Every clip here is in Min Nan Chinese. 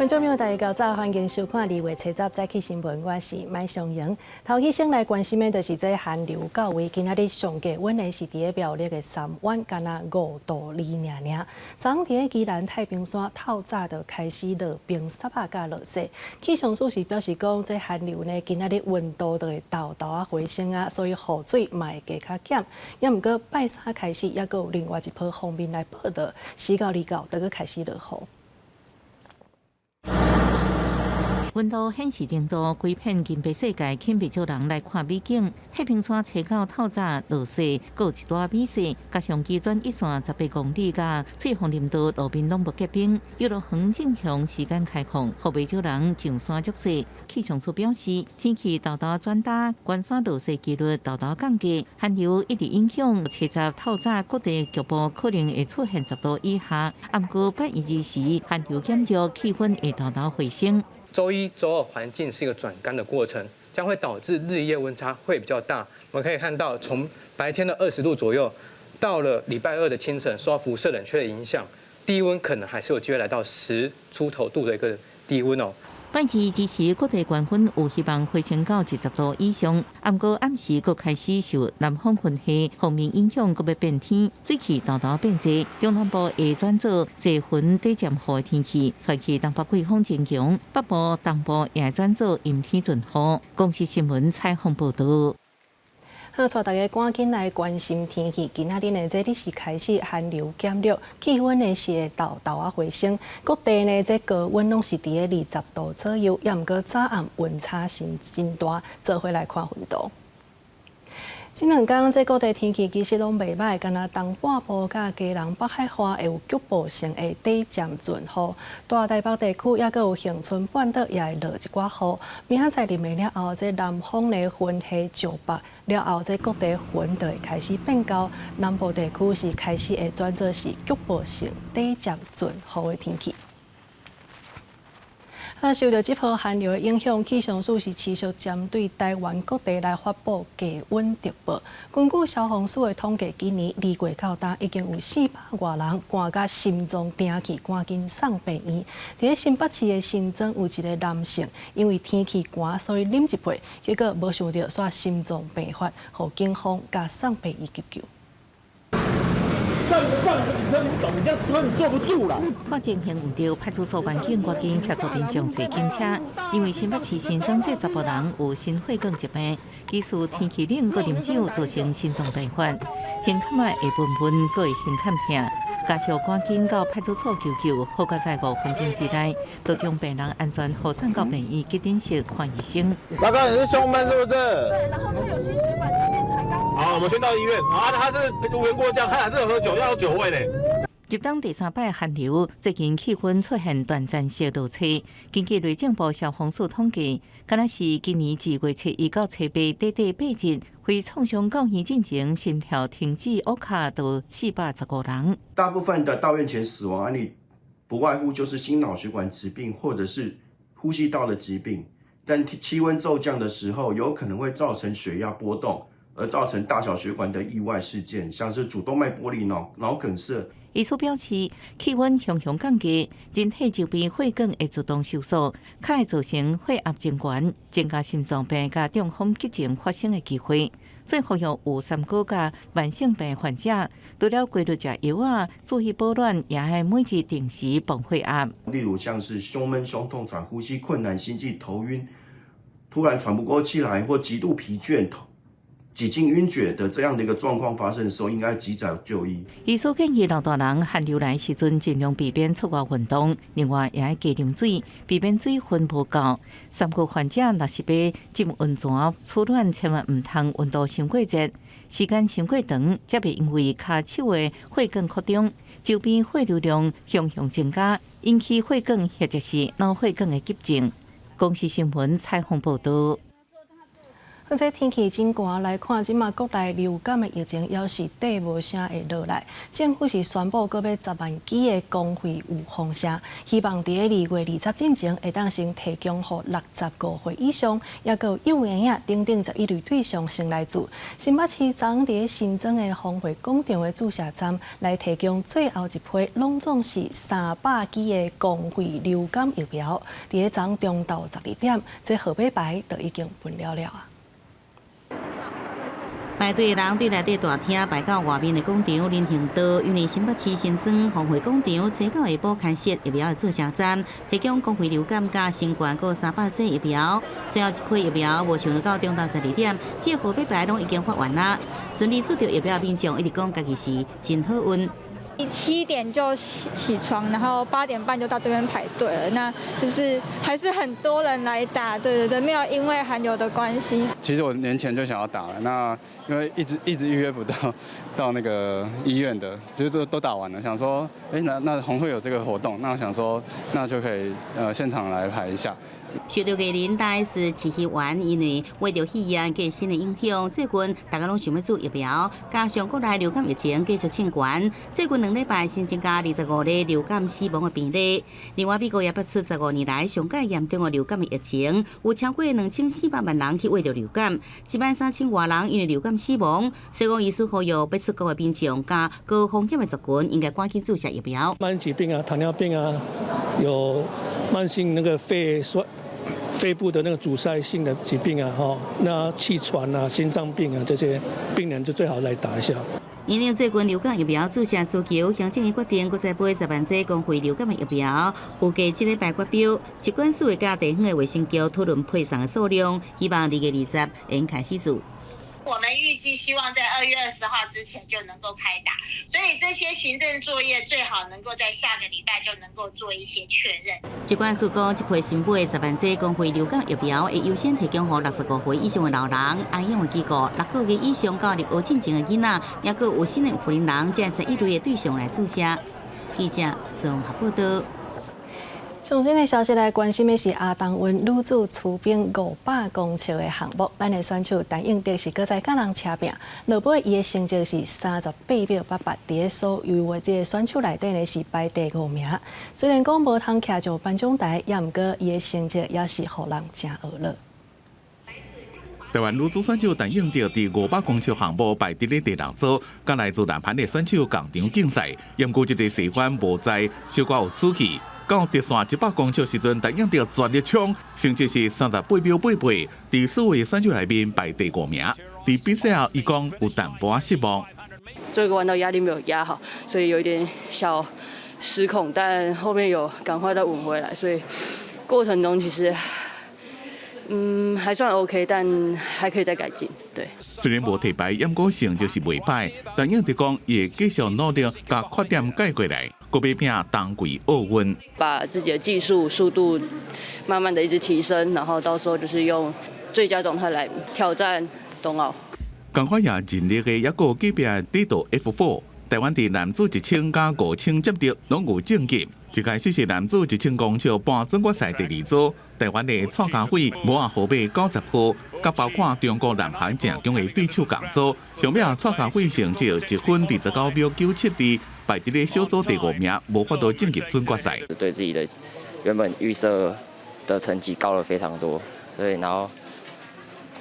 觀眾朋友，大家早，歡迎收看2月7日早起新聞，我是麥尚瑩。頭起先來關心的就是這寒流到位，今仔日上低溫呢是佇咧苗栗的三灣，干焦5度2爾爾。昨昏佇咧宜蘭太平山透早就開始落冰雪仔佮落雪。氣象署是表示講，這寒流呢今仔日溫度就會沓沓仔回升啊，所以雨水嘛會加較減。也毋過拜三開始，猶閣有另外一波鋒面來報到，4到29就閣開始落雨。溫度顯示0度，規片金白世界吸引袂少人來看美景。太平山初九透早落雪，閣有一大米雪，加上機轉一線18公里，佮翠峰林道路面攏無結冰，遊樂園正常時間開放，予袂少人上山捉雪。氣象署表示，天氣沓沓轉焦，懸山落雪幾率沓沓降低，寒流一直影響，初十透早各地局部可能會出現10度以下。毋過拜一二時寒流減弱，氣溫會沓沓回升。週一、週二環境是一個轉乾的過程，將會導致日夜溫差會比較大。我們可以看到，從白天的20度左右，到了禮拜二的清晨，受到輻射冷卻的影響，低溫可能還是有機會來到10出頭度的一個低溫哦。拜二之時，各地氣溫有希望回升到20度以上。毋過暗時閣開始受南方雲系鋒面影響，閣欲變天，水汽沓沓變濟。中南部會轉做濟雲短暫雨的天氣，吹去東北季風增強，北部、東部也會轉做陰天陣雨。公視新聞採訪報導。好，帶大家趕緊來關心天氣。今仔日呢，這日是開始寒流減弱，氣溫呢是會沓沓仔回升。各地呢，這高溫攏是佇咧20度左右，也毋過早暗溫差是真大。做伙來看溫度。這兩工這各地天氣其實攏袂䆀，干焦東半部佮基隆北海岸會有局部性的短暫陣雨。大台北地區猶閣有恆春半島也會落一寡雨。明仔載入暝了後，這南風呢雲系上北了後，這各地雲就會開始變厚。南部地區是開始會轉做是局部性短暫陣雨的天氣。啊，受著這波寒流的影響，氣象署是持續針對台灣各地來發布低溫特報。根據消防署的統計，今年2月到今已經有400外人寒甲心臟停去，趕緊送病院。佇咧新北市的新莊有一个男性，因為天氣寒，所以啉一杯，結果無想著煞心臟病發，予警方共送病院急救。上上你車你走，你這樣車你坐不住啦。看情形毋對，派出所民警趕緊協助民眾坐警車。因為新北市新莊這查埔人有心血管疾病，疑似天氣冷閣啉酒造成心臟病發，胸坎仔會悶悶，閣會胸坎疼。家屬趕緊到派出所求救，好佳哉5分鐘之內，就將病人安全護送到病院急診室看醫生。大哥，你是胸悶是不是？對，然後他有心血管疾病才剛。好，我們先到醫院。啊，他是無緣過這樣，他還是有喝酒，要有酒味嘞。入冬第三擺寒流，最近氣溫出現短暫性落差。根據內政部消防署統計，敢若是今年自月初一到初八，短短8日，非創傷到院進前心跳停止，烏卡都415人。大部分的到院前死亡案例，不外乎就是心腦血管疾病或者是呼吸道的疾病。但氣溫驟降的時候，有可能會造成血壓波動，而造成大小血管的意外事件，像是主動脈剝離、腦梗塞。醫師表示，氣溫雄雄降低，人體周邊血管會自動收縮，較會造成血壓增懸，增加心臟病佮中風急症發生的機會。所以呼籲有三高佮慢性病患者，除了規律食藥仔，注意保暖，也愛每日定時磅血壓。例如像是胸悶、胸痛、喘呼吸困難、心悸、頭暈，突然喘不過氣來，或極度疲倦、幾近暈厥的這樣的一個狀況發生的時候，應該及早就醫。醫師建議老大人寒流來時陣，盡量避免出外運動，另外也愛加啉水，避免水分無夠。三高患者若是欲浸溫泉取暖，千萬毋通溫度傷過熱，時間傷過長，才袂因為跤手的血管擴張，周邊血流量雄雄增加，引起血管或者是腦血管的急症。公視新聞採訪報導。這天氣真寒，來看這馬國內流感的疫情猶是綴無聲會落來。政府是宣布閣欲10萬劑的公費預防射，希望佇2月20進前會當先提供予65歲以上，抑閣有幼嬰仔等等11類對象先來注。新北市昨昏佇新莊的豐匯廣場的注射站來提供最後一批，攏總是300劑的公費流感疫苗。佇昨昏中晝12點，這號碼牌就已經分了了啊。排隊的人對內底大廳排到外面的廣場人行道，因為新北市新莊豐匯廣場初九下晡開設疫苗的注射站，提供公費流感佮新冠閣300劑疫苗。最後一批疫苗無想到中晝12點，這個號碼牌攏已經發完啦。順利注著疫苗的民眾一直講家己是真好運。 7點就起床，然後8點半就到這邊排隊了。那就是還是很多人來打，對對對，沒有因為寒流的關係。其實我年前就想要打了，那因為一直一直預約不到那個醫院的，就都打完了，想說，哎，那紅會有這個活動，那我想說，那就可以現場來排一下。受著藝人大 S 市議員，因為受著肺炎佮新的影響，最近大家攏想欲注疫苗，加上國內流感疫情繼續衝懸，最近2禮拜新增加25例流感死亡的病例。另外，美國也爆出15年來上蓋嚴重的流感的疫情，有超過2400萬人去罹著流感，1萬3千外人因為流感死亡。所以講，醫師呼籲欲出國的民眾佮高風險的族群應該趕緊注射疫苗。慢性疾病啊，糖尿病啊，有慢性那個肺衰。肺部的那個阻塞性的疾病啊，吼，那氣喘啊、心臟病啊這些病人就最好來打一下。因應最近流感疫苗注射需求，行政院決定閣再買10萬劑公費流感的疫苗，預計這禮拜決標，疾管署會佮地方的衛生局討論配送的數量，希望2月20會開始注。我們預計希望在2月20號之前就能夠開打，所以這些行政作業最好能夠在下個禮拜就能夠做一些確認。疾管署講，這批新買10萬劑公費流感疫苗會優先提供予65歲以上的老人、安養的機構、6個月以上到入學進前的囡仔，抑閣有失能老人這11類的對象來注射。記者綜合報道。上新的消息來關心的是亞東運女子持冰500公尺的項目，咱的選手陳應德是閣再佮人車拼，落尾伊的成績是38秒88，佇咧所有的這个選手內底呢是排第五名。雖然講無通徛上頒獎台，也毋過伊的成績也是予人誠呵咾。台灣女子選手陳應德佇500公尺項目排佇咧第六組，佮來自南韓的選手共場競賽，毋過這个細彎無在，小可有出去。到直線100公尺時陣，陳應德全力衝，成績是38秒88，佇所有選手內面排第五名。佇比賽後，伊講有淡薄仔失望。這個彎道壓力沒有壓好，所以有一點小失控，但後面有趕快再穩回來，所以過程中其實還算 OK，但還可以再改進。對。雖然無提牌，毋過成績是袂䆀，但應德講伊會繼續努力，共缺點改過來。閣欲拼冬季奧運，把自己的技術、速度慢慢的一直提升，然後到時候就是用最佳狀態來挑戰冬奧。仝款也盡力的，抑閣隔壁短道 F4，台灣佇男子1000佮5000接力攏有晉級。一開始是男子1000公尺半準決賽第二組，台灣的蔡家輝帽仔號碼90號，佮包括中國南韓誠強的對手仝組，上尾蔡家輝成績1分29秒972。排佇咧小組第五名，無法度晉級準決賽。對自己的原本預設的成績高了非常多，所以然後，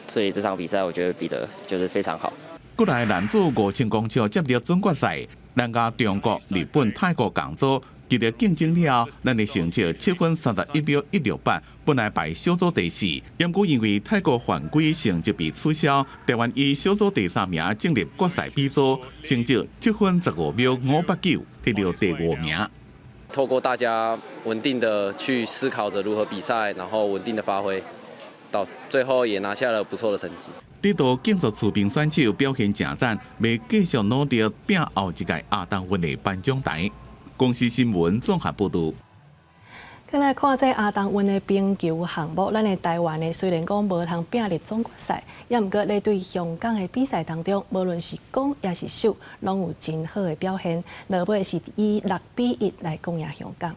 所以這場比賽我覺得比得就是非常好。過來男子5000公尺接力準決賽，咱佮中國、日本、泰國仝組，激烈競爭了後，咱的成績7分31秒168，本來排小組第四，毋過因為泰國犯規成績被取消，台灣以小組第三名進入決賽 B 組，成績7分15秒589，摕著第五名。透過大家穩定的去思考着如何比賽，然後穩定的發揮，到最後也拿下了不錯的成績。短道競速持冰選手表現誠讚，欲繼續努力拼後一屆亞東運的頒獎台。公視新聞綜合報導。閣來看這亞東運的冰球項目，咱的台灣呢雖然講無通拼入總決賽，也毋過咧對香港的比賽當中，無論是攻抑是守，攏有真好的表現。落尾是以6比1來攻贏香港。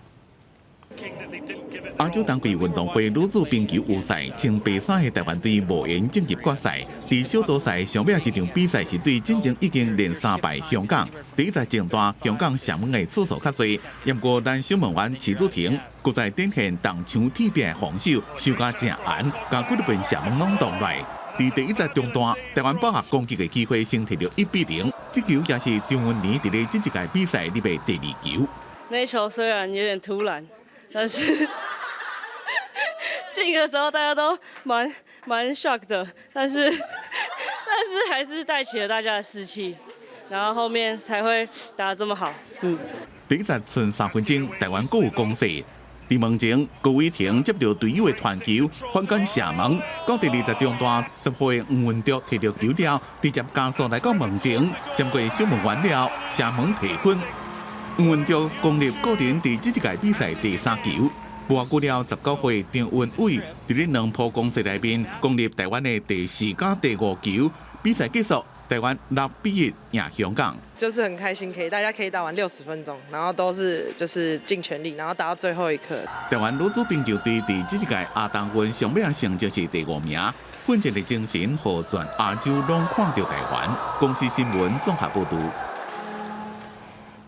亞洲冬季運動會女子冰球預賽，穿白衫的台灣隊無緣晉級決賽。佇小組賽上尾一場比賽是對進前已經連三敗香港。第一節中段，香港射門的次數較濟，毋過咱守門員齊子婷，閣再展現銅牆鐵壁的防守，守甲誠嚴，共幾若遍射門攏擋來。佇第一節中段，台灣把握攻擊的機會，先提著1比0。這球也是張文妮佇咧這一屆比賽入的第二球。那球雖然有點突然，但是進的時候大家都蠻 shock 的，但是還是帶起了大家的士氣，然後後面才會打得這麼好。第一節賰3分鐘，台灣閣有攻勢。佇門前，高偉霆接著隊友的傳球，反桿射門。到第二節中段，10號的黃文卓提著球了，直接加速來到門前，閃過守門員了，射門提分。黃文卓攻入個人佇這一屆比賽第三球。無偌久了，19歲張文偉佇咧兩波攻勢內面攻入台灣的第四加第五球。比賽結束，台灣6比1贏香港。就是很開心，可以大家可以打完60分鐘，然後都是就是盡全力，然後打到最後一刻。台灣女子冰球隊佇這一屆亞冬運上尾成績是第五名，奮戰的精神，予全亞洲攏看著台灣。公視新聞綜合報導。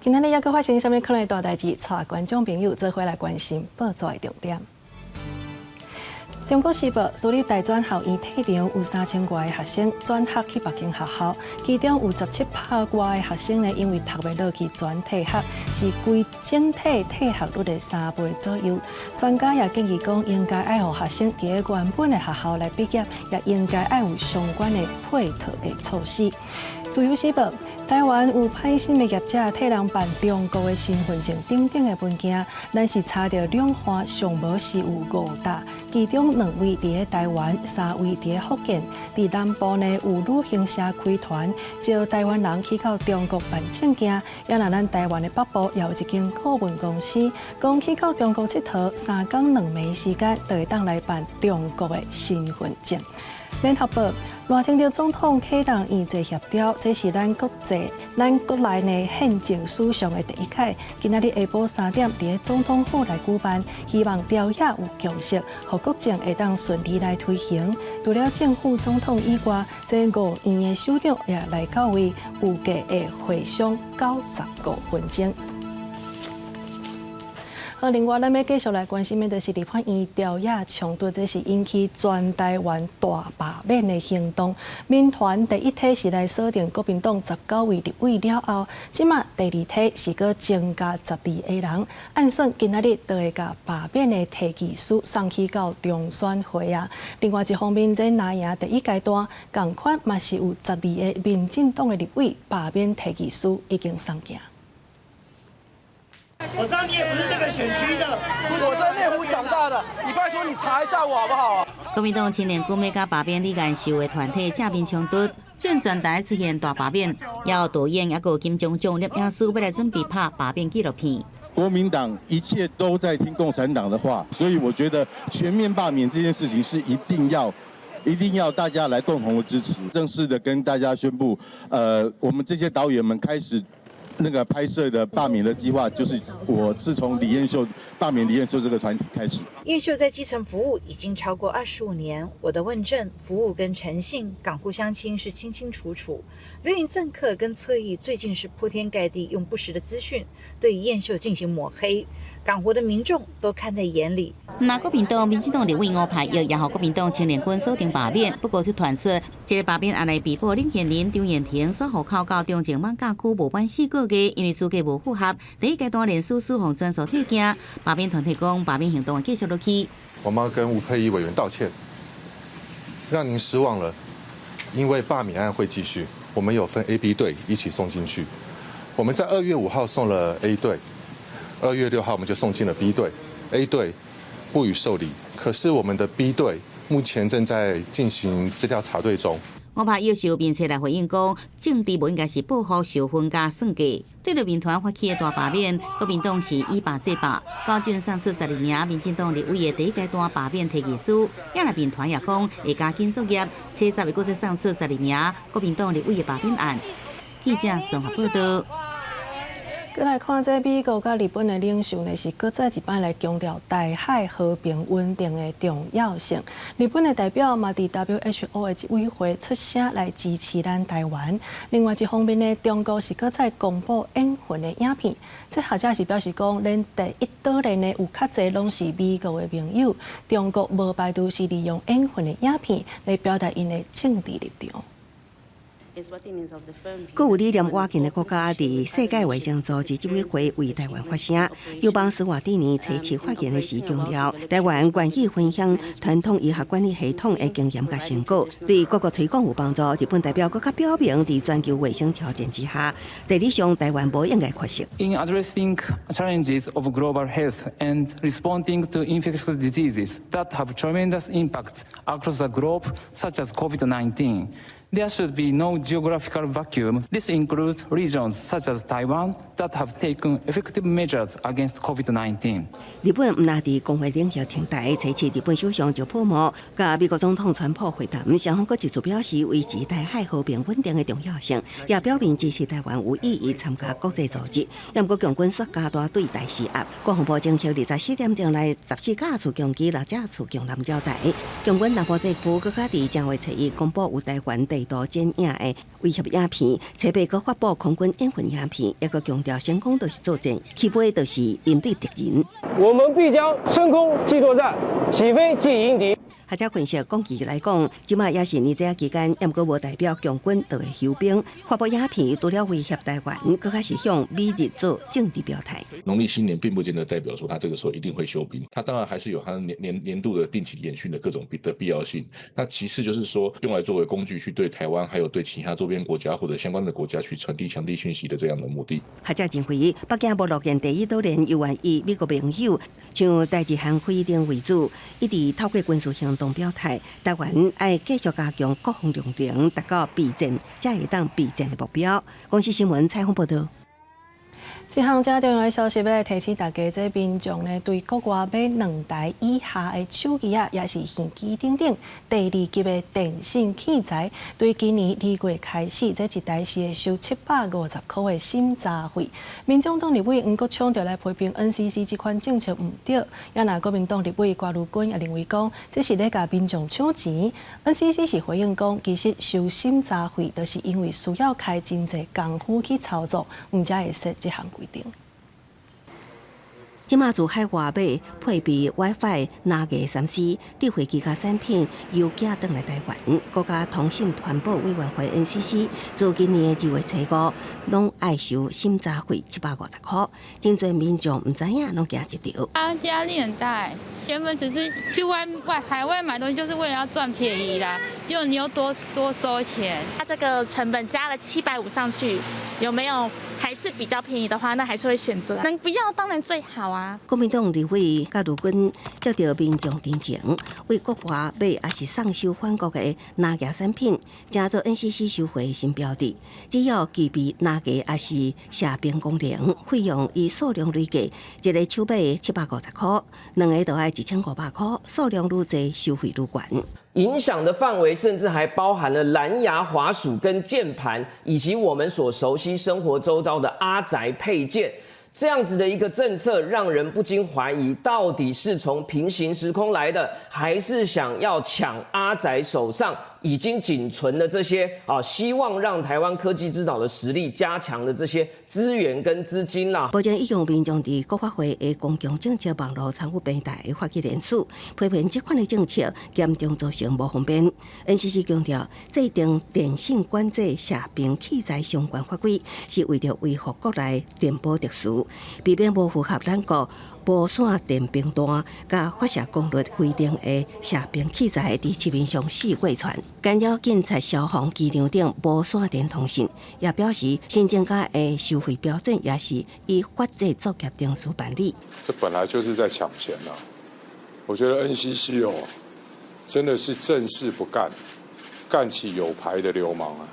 今仔日猶閣發生啥物款的大代誌？帶觀眾朋友做伙來關心報紙的重點。中國時報，私立大專校院退場有3000外个學生轉學去別間學校，其中有17趴外个學生呢，因為讀袂落去全退學，是規整體退學率的3倍左右。專家也建議講，應該愛予學生佇咧原本的學校來畢業，也應該愛有相關的配套的措施。自由時報，台灣有歹心的業者替人辦中國的身份證等等的文件，咱是查著兩岸上無是有五搭，其中兩位佇咧台灣，三位佇咧福建。佇南部呢有旅行社開團，招台灣人去到中國辦證件。也若咱台灣的北部也有一間顧問公司，講去到中國𨑨迌，3工2暝時間就會當來辦中國的身份證。聯合報，賴清德總統啟動院際協調，這是咱國際、咱國內呢憲政史上的第一擺。今仔日下晡3點，佇咧總統府來舉辦，希望朝野有共識，予國政會當順利來推行。除了正副總統以外，這五院的首長也來到位，預計會會商95分鐘。好，另外，咱欲繼續來關心的，就是立法院朝野衝突，這是引起全台灣大罷免的行動。民團第一梯是來鎖定國民黨19位立委了後，這馬第二梯是閣增加12個人。按算今仔日就會共罷免的提議書送去到中選會啊。另外一方面，這藍營第一階段仝款嘛是有十二个民進黨的立委罷免提議書已經送件。我知道你也不是這個選區的，我在內湖長大的，你拜託你查一下我好不好？國民黨青年軍欲佮罷免李彥秀的團體正面衝突，準全台出現大罷免，有導演猶閣有金鐘獎攝影師欲來準備拍罷免紀錄片。國民黨一切都在聽共產黨的話，所以我覺得全面罷免這件事情是一定要、一定要大家來共同的支持。正式的跟大家宣布，我們這些導演們開始那個拍攝的罷免的計劃，就是我是從李彥秀罷免李彥秀這個團體開始。彥秀在基層服務已經超過25年，我的問政服務跟誠信，港湖鄉親是清清楚楚。綠營政客跟側翼最近是鋪天蓋地用不實的資訊對彥秀進行抹黑，港湖的民眾都看在眼裡。那國民黨、民進黨立委吳霈毓也予國民黨青年軍鎖定罷免，不過卻傳出這個罷免案的被告領銜人張彥婷所戶口到中正艋舺區無滿4個月，因為資格無符合，第一階段連署死亡全數退件。罷免團體講，罷免行動會繼續落去。我們要跟吳沛憶委員道歉，讓您失望了，因為罷免案會繼續。我們有分 A、B 隊一起送進去。我們在2月5號送了 A 隊，2月6號我們就送進了 B 隊。A 隊不予受理，可是我們的 B 隊目前正在進行資料查對中。吳霈毓受面冊來回應講，政治無應該是報復、仇恨佮算計。對著民團發起的大罷免，國民黨是以罷制罷，高準送出12名民進黨立委的第一階段罷免提議書。也若民團也講會加緊作業，初十會閣再送出十二名國民黨立委的罷免案。記者綜合報道。閣來看這美國佮日本的領袖呢，是閣再一擺來強調台海和平穩定的重要性。日本的代表嘛，佇 WHO 的執委會出聲來支持咱台灣。另外一方面呢，中國是閣再公布演訓的影片，這學者是表示講，連第一島鏈呢有較濟攏是美國的盟友，中國無排除是利用演訓的影片來表達𪜶的政治立場。閣有理念倚近的國家，佇世界衛生組織執委會為台灣發聲。友邦斯瓦蒂尼初次發言的時強調，台灣願意分享傳統醫學管理系統的經驗佮成果，對各國推廣有幫助。日本代表閣較表明，佇全球衛生挑戰之下，地理上台灣無應該缺席。 In addressing challenges of global health and responding to infectious diseases that have tremendous impacts across the globe, such as COVID-19. There should be no geographical vacuum. This includes regions such as Taiwan that have taken effective measures against COVID-19. 日本毋但佇公會領袖停台，初七日本首相石破茂佮美國總統川普會談，雙方閣一致表示維持台海和平穩定的重要性，也表明支持台灣有意義參加國際組織。毋過共軍煞加大對台施壓，國防部偵測24點鐘內14架次共機、六架次共艦繞台。共軍南部戰區閣較佇正月初一公布有台灣地圖剪影的威脅影片，初八閣發布空軍演訓影片，抑閣強調升空就是作戰，起飛就是應對敵人。我們必將升空即作戰，起飛即迎敵。學者分析，廣義來講，這馬也是年節期間，毋過無代表共軍就會休兵。發布影片除了威脅台灣，閣較是向美日做政治表態。農曆新年並不見得代表說他這個時候一定會休兵，他當然還是有他年年年度的定期演訓的各種的必要性。那其次就是說，用來作為工具去對台灣，還有對其他周邊國家或者相關的國家去傳遞強力訊息的這樣的目的。學者認為，北京無樂見第一島鏈猶願以美國盟友像台日韓菲等為主，一直透過軍事行動表態，台灣愛繼續加強國防量能，達到備戰，才會當避戰的目標。公視新聞採訪報導。這項遮重要的消息，欲來提醒大家，這民眾呢對國外買兩台以下的手機啊，抑是耳機等等第二級的電信器材，對今年2月開始，這一台是會收750塊的審查費。民眾黨立委黃國昌就來批評 NCC 這款政策毋對，也若國民黨立委郭如君也認為講，這是咧共民眾搶錢。NCC 是回應講，其實收審查費，就是因為需要開真濟工夫去操作，毋才會設這項規定。這馬自海外買配備 WiFi、藍牙3C、智慧機佮產品，郵寄轉來台灣。國家通訊傳播委員會 NCC 自今年的2月初五，攏愛收審查費750塊，真濟民眾毋知影，攏驚一著。啊，壓力很大。原本只是去外外海外買東西，就是為了要賺便宜啦，結果你又多多收錢。它這個成本加了750上去，有沒有還是比較便宜的話，那還是會選擇。能不要當然最好啊。國民黨立委郭如君接著民眾陳情，為國外買抑是送收返國的藍牙產品，成做 NCC 收費新標的。只要具備藍牙抑是射頻功能，費用以數量累計，一个手錶750塊，兩个就愛1500塊，數量愈濟，收費愈懸。影響的範圍甚至還包含了藍牙滑鼠跟鍵盤，以及我們所熟悉生活周遭的阿宅配件。這樣子的一個政策，讓人不禁懷疑，到底是從平行時空來的，還是想要搶阿宅手上已經僅存的這些啊，希望讓台灣科技之島的實力加強的這些資源跟資金啦。目前已經有民眾佇國發會的公共政策網路參與平台發起聯署，批評這款的政策嚴重造成無方便。NCC 強調，制定電信管制射頻器材相關法規，是為著維護國內電波秩序，避免無符合咱國無線電頻段佮發射功率規定的射頻器材佇市面上四處竄，干擾警察、消防、機場等無線電通訊。也表示新增加的收費標準也是依法制作業程序辦理。這本來就是在搶錢啊！我覺得 NCC 哦，真的是正事不幹，幹起有牌的流氓啊！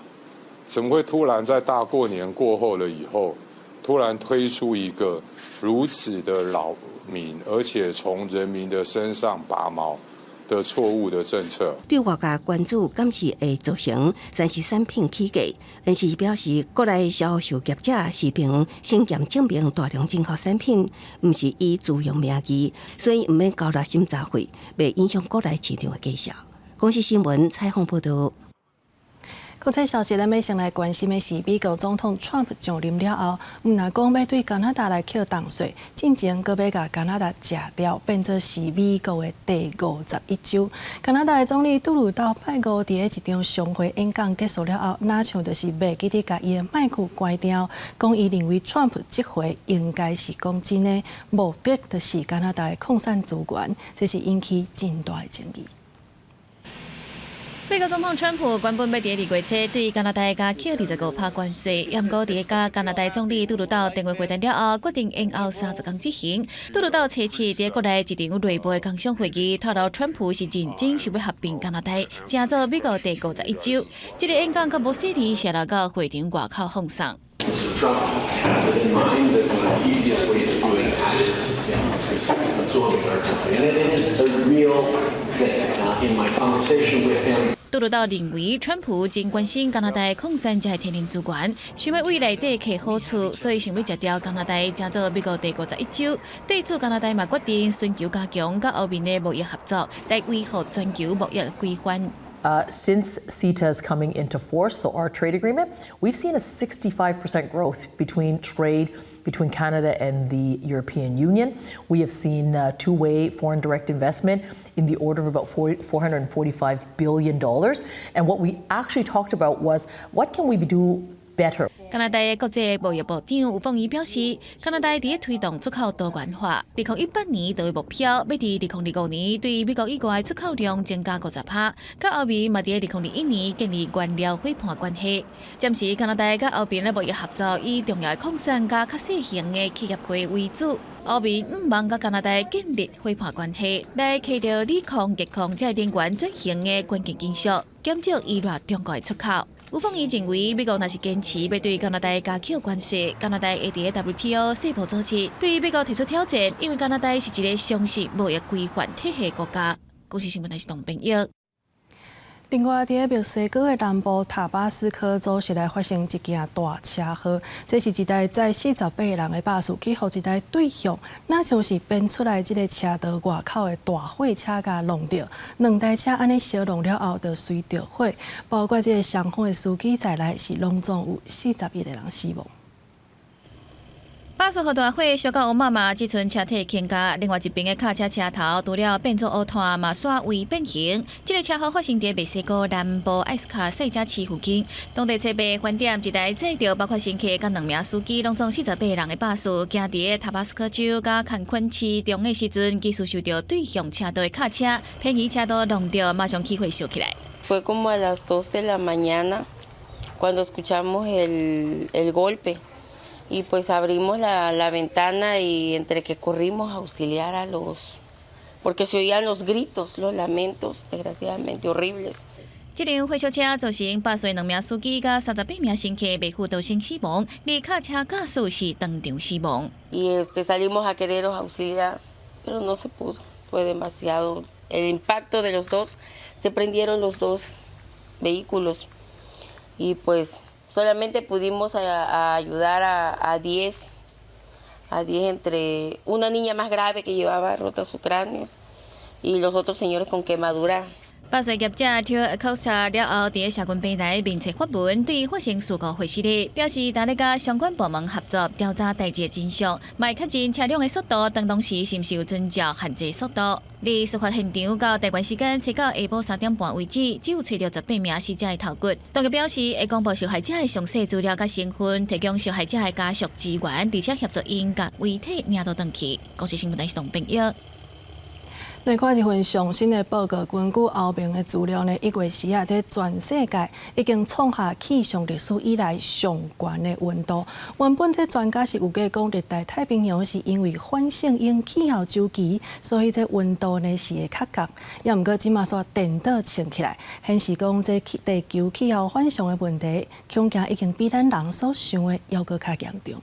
怎麼會突然在大過年過後了以後，突然推出一個如此的擾民，而且從人民的身上拔毛，的錯誤的政策。對外界關注，敢是會造成3C 產品起價？NCC 表示，國內銷售業者是憑審驗證明大量進口產品，毋是以自用名義，所以毋免交納審查費，袂影響國內市場的價銷。公視新聞採訪報道。國際消息，咱欲先來關心的是，美國總統川普上任了後，毋但講欲對加拿大來課重稅，進前閣欲共加拿大食掉，變做是美國的第51州。加拿大的總理杜魯道拜五佇咧一場商會演講結束了後，若像就是袂記得共伊的麥克關掉，講伊認為川普這回應該是講真的，目的就是加拿大的礦產資源，這是引起真大的爭議。美國總統川普原本欲佇2月初對加拿大加課25趴關稅，毋過佇佮加拿大總理杜魯道電話會談了後，決定延後30工執行。杜魯道初七佇國內一場內部的工商會議，透露川普是認真想欲合併加拿大，成做美國第51州。這个演講閣無細膩，洩露到會場外口放送。 Mr. Trump has it in mind that one of the easiest ways of doing that is absorbing our country. And it is a real thing. In my conversation with him, 杜魯道認為，川普真關心加拿大礦產這天然資源，想欲為內底摕好處，所以想欲食掉加拿大，成做美國第51州。對此，加拿大嘛決定尋求加強佮歐盟的貿易合作，來維護全球貿易規範。 Since CETA's coming into force, so our trade agreement, we've seen a 65% growth between trade between Canada and the European Union. We have seen two-way foreign direct investment in the order of about $445 billion. And what we actually talked about was what can we do better? 加拿大的國際貿易部長吳鳳儀表示，加拿大佇咧推動出口多元化，2018年就有目標，欲佇2025年對美國以外出口量增加50趴。佮歐盟嘛佇2021年建立原料夥伴關係。暫時加拿大佮歐盟的貿易合作以重要的礦產佮較細型的企業會為主。歐盟向望佮加拿大建立夥伴關係，來揢著鋰礦、鉻礦這能源轉型的關鍵金屬，減少依賴中國的出口。吳鳳儀認為，美國若是堅持欲對加拿大加課關稅，加拿大會佇 WTO 世貿組織對美國提出挑戰，因為加拿大是一个相信貿易規範體系國家。公視新聞台是董編譯。另外，佇咧墨西哥的南部塔巴斯科州是來發生一件大車禍，這是一台載48個人的巴士去予一台對向，若像是變出來這个車道外口的大貨車共挵著，兩台車按呢相挵了後，就隨著火，包括這个雙方的司機在內，是攏總有41個人死亡。巴士予大火燒到烏麻麻，這陣車體傾軋，另外一邊的卡車車頭除了變做烏炭，嘛煞位變形。這个車禍發生佇墨西哥南部艾斯卡塞加市附近，當地初八翻點一台載著包括乘客佮兩名司機，攏總48人的巴士，行佇塔巴斯科州佮坎昆市中的時陣，繼續受著對向車道的卡車偏移車道挵著，馬上起火燒起來。 Fue como a las 2 de la mañana cuando escuchamos el golpe. Y pues abrimos la ventana y entre que corrimos a auxiliar a los, porque se oían los gritos, los lamentos, desgraciadamente horribles. 這輛貨車造成巴士兩名司機佮38名乘客袂赴當場死亡，而卡車駕駛是當場死亡。 Y salimos a querer auxiliar, pero no se pudo, fue demasiado el impacto de los dos, se prendieron los dos vehículos y pues solamente pudimos a ayudar a 10, a 10 entre una niña más grave que llevaba rota su cráneo y los otros señores con quemadura. 巴士業者 Teo Acosta 了後，佇社群平台面冊發文，對發生事故回失禮，表示正咧佮相關部門合作調查代誌的真相，嘛會確認車輛的速度，當時是毋是有遵照限制速度。佇事發現場到台灣時間初九下晡3點半為止，只有揣著18名死者的頭骨。當局表示會公布受害者的詳細資料佮身份，提供受害者的家屬支援，而且協助𪜶共遺體領倒轉去。公視新聞台是董編譯。來看一份上新的報告，根據歐盟的資料呢，1月時啊，這全世界已經創下氣象歷史以來上懸的溫度。原本這專家是預計講，熱帶太平洋是因為反聖嬰氣候週期，所以這溫度呢是會較降。也毋過這馬煞顛倒穿起來，顯示講這地球氣候反常的問題，恐驚已經比咱人所想的猶閣較嚴重。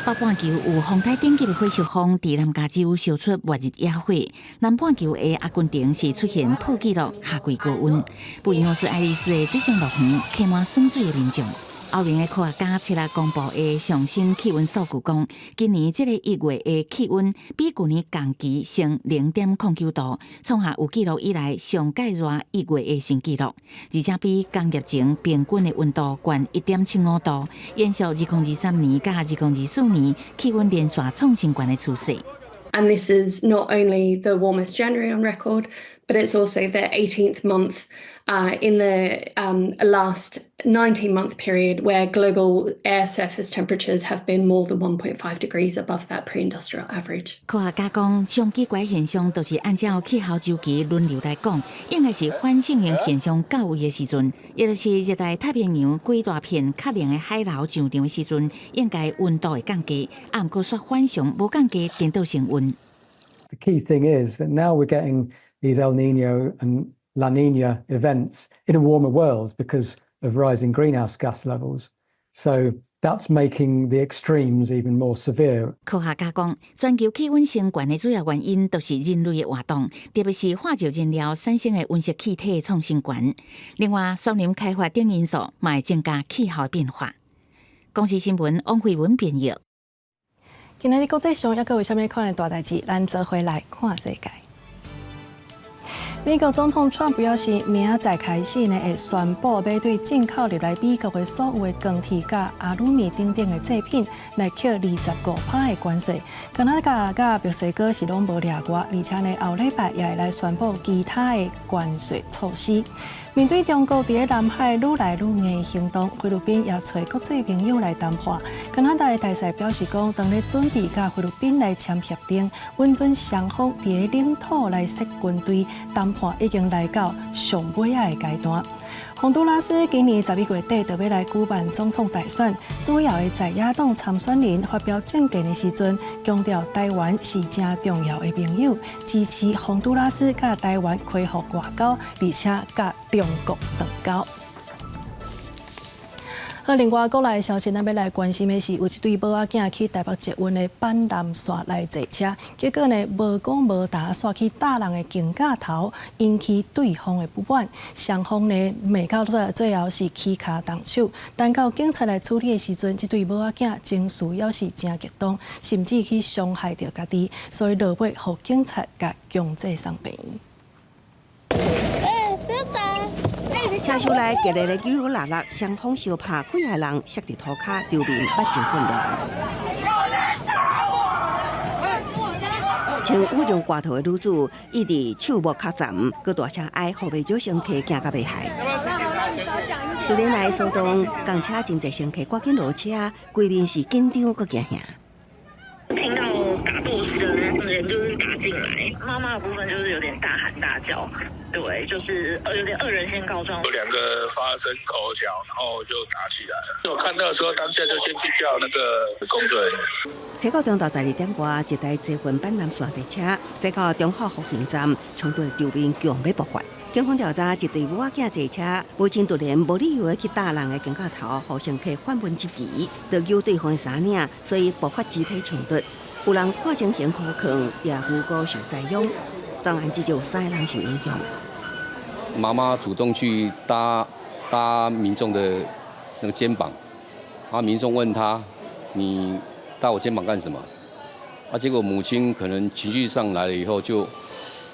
北半球有風台等級的火燒風，佇南加州燒出末日野火。南半球的阿根廷是出現破紀錄夏季高溫。布宜諾斯艾利斯的水上樂園客滿耍水的民眾。歐盟的科學家七日公布的上新氣溫數據講，今年這個1月的氣溫比舊年同期升0.09度，創下有記錄以來上蓋熱1月的新紀錄，而且比工業前平均的溫度懸1.75度，延續2023年佮2024年氣溫連續創新懸的趨勢。 And this is not only the warmest January on record, but it's also the 18th month in the last 19-month period where global air surface temperatures have been more than 1.5 degrees above that pre-industrial average. 科學家講，上奇怪現象就是按照氣候週期輪流來講，應該是反聖嬰現象到位的時陣，也就是熱帶太平洋幾大片較冷的海流上漲的時陣，應該溫度會降低，啊，毋過煞反常無降低，顛倒升溫。 The key thing is that now we're getting these El Niño and La Niña events in a warmer world because of rising greenhouse gas levels. So that's making the extremes even more severe. 科學家講，全球氣溫升懸的主要原因，就是人類的活動，特別是化石燃料產生的溫室氣體創新懸。另外，森林開發等因素，嘛會增加氣候變化。公視新聞王慧文編譯。今仔日國際上猶閣有啥物款的大代誌？咱做伙來看世界。美國總統川普表示，明仔載開始呢，會宣布欲對進口入來美國的所有的鋼鐵佮阿魯米等等的製品來課25%的關稅。加拿大佮墨西哥是攏無例外，而且呢，後禮拜也會來宣布其他的關稅措施。面對中國佇南海愈來愈硬的行動，菲律賓也揣國際朋友來談判。加拿大的大使表示講，當咧準備佮菲律賓來簽協定，允准雙方佇領土來設軍隊，談判已經來到上尾仔的階段。宏都拉斯今年11月底就欲來舉辦總統大選，主要的在野黨參選人發表政見的時陣，強調台灣是誠重要的朋友，支持宏都拉斯佮台灣恢復外交，而且佮中國斷交。好，另外國內消息，咱欲來關心的是，有一對某仔囝去台北捷運的板南線來坐車，結果呢，無講無答，煞去打人的肩胛頭，引起對方的不滿。雙方呢，罵到最後是起跤動手。等到警察來處理的時陣，這對某仔囝情緒猶是誠激動，甚至去傷害著家己，所以落尾予警察共強制送病院。欸，不要打！車廂內激烈的糾糾搦搦，雙方相拍，幾个人摔佇塗跤，場面目前混亂。穿羽絨外套的女子，伊佇手無較欉，閣大聲哀，予袂少乘客驚甲欲害。突然來騷動，公車真濟乘客趕緊落車，規面是緊張閣驚嚇。聽到打鬥聲，人就是打進來，媽媽的部分就是有點大喊大叫，對，就是有點惡人先告狀。有兩個發生口角，然後就打起來了。我看到的時候，當下就先去叫那個工作人員。初九中晝12點外，一台捷運板南線列車駛到中和復興站，衝突場面強欲爆發。警方調查，一對母仔囝坐車，母親突然無理由的去打人的肩胛頭，予乘客反問質疑，就揪對方的衫領，所以爆發肢體衝突。有人看情形可抗，也無辜受災殃。當然，至少有三個人受影響。媽媽主動去搭搭民眾的那個肩膀，啊，民眾問他：你搭我肩膀幹什麼？啊，結果母親可能情緒上來了以後，就